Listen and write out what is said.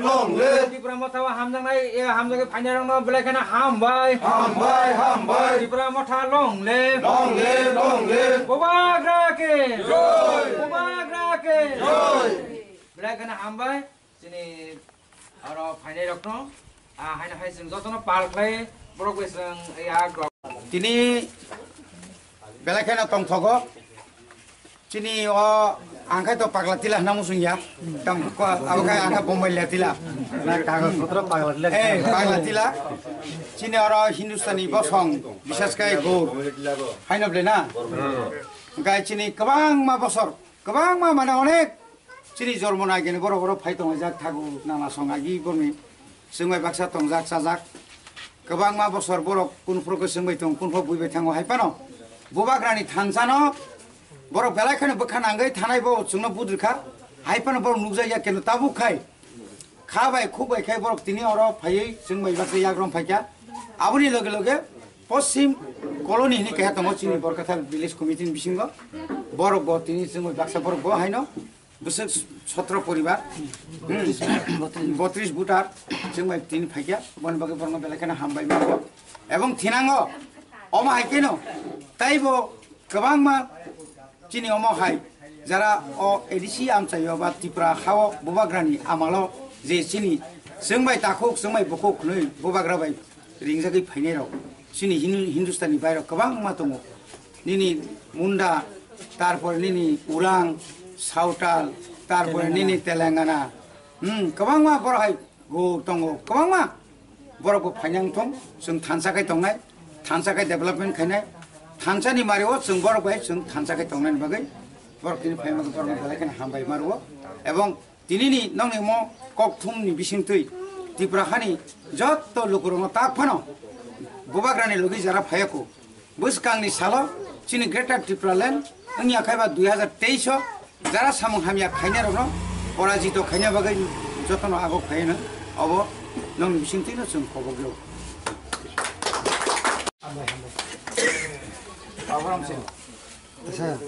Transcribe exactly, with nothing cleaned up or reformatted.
Long live! Tipra Motha o hamjaknai, e, hamjagwi phainairokno belai kheno hambai. Hambai, hambai! Tipra Motha long live! Long live, long live! Bubagra ki! Joi! Bubagra ki! Joi! Belai kheno hambai. Chini oro phainairokno, ah, haino hai chwng jotono pal khlai, borok bai chwng, ya, tini belai kheno tongthogo. Chini o ang khai to Pagla Tila hwnna muchung ya. Tam ko abo khai ang khai Bombay le Tila. Na kagoj potro Pagla Tila. Eh, Pagla Tila. Chini oro Hindustani bosong, bisas khai Gaur. Haino ble na? Hwnkhe chini kwbangma bosor, kwbangma mane onek chini jormo nagini borok oro phai tonglaijak thago nana song agi borni. Chwng bai baksa tongjak, chajak. Kwbangma bosor borok kun phuru khe chwng bai tong, kun phuru bui bai thango. Hai phano Bubagrani thansa no borok belai kheno bwkha nangwi thanai bo chwngno budrikha. Hai phano borok nukjak ya keno tabuk khai. Kha bai khuk bai khai borok tini oro phaiwi chwng bai baksa yakrom phaikha. Aboni loge loge Poschim Colony hini keha tongo chini Borkathal Village Committee ni bisingo. Borok bo tini chwng bai baksa borok bo haino bwswk sotro poribar, hmm, botris voter chwng bai tini phaikha, boni bagwi borokno belai kheno hambai mano. Ebong thinango omo hai kheno taibo kwbangma chini omo hai jara o A D C amchaio ba Tripura hao Bubagrani amalo je chini chwng bai takhuk, chwng bai bukhuk hwnwi Bubagra bai ringjagwi phainairok chini Hin-, Hindustani bairok kwbangma tongo. Nini Munda, tarpore nini Urang, Sautal, tarpore nini Telangana. Hmm, kwbangma borok hai go tongo, kwbangma. Borok bo phaina wng thung, chwng thansa khai tongnai, thansa khai development khainai, thansani mario chwng borok bai chwng thansa khai tongnani bagwi borok tini phaima borok belai kheno hambai mario. Ebong Tinini nokni mo kokthumni bisingtwi Tripura hani jotto lukurokno tak phano Bubagrani logi jara phaiyaku. Bwskangni salo chini Greater Tripura Land wngya khaiba dui hazar teis o jara samung hamya khainairokno porajito khaina bagwi jotono agok phaiyano obo nokni bisingtwino chwng kobokjao. Abraham Singh. Acha.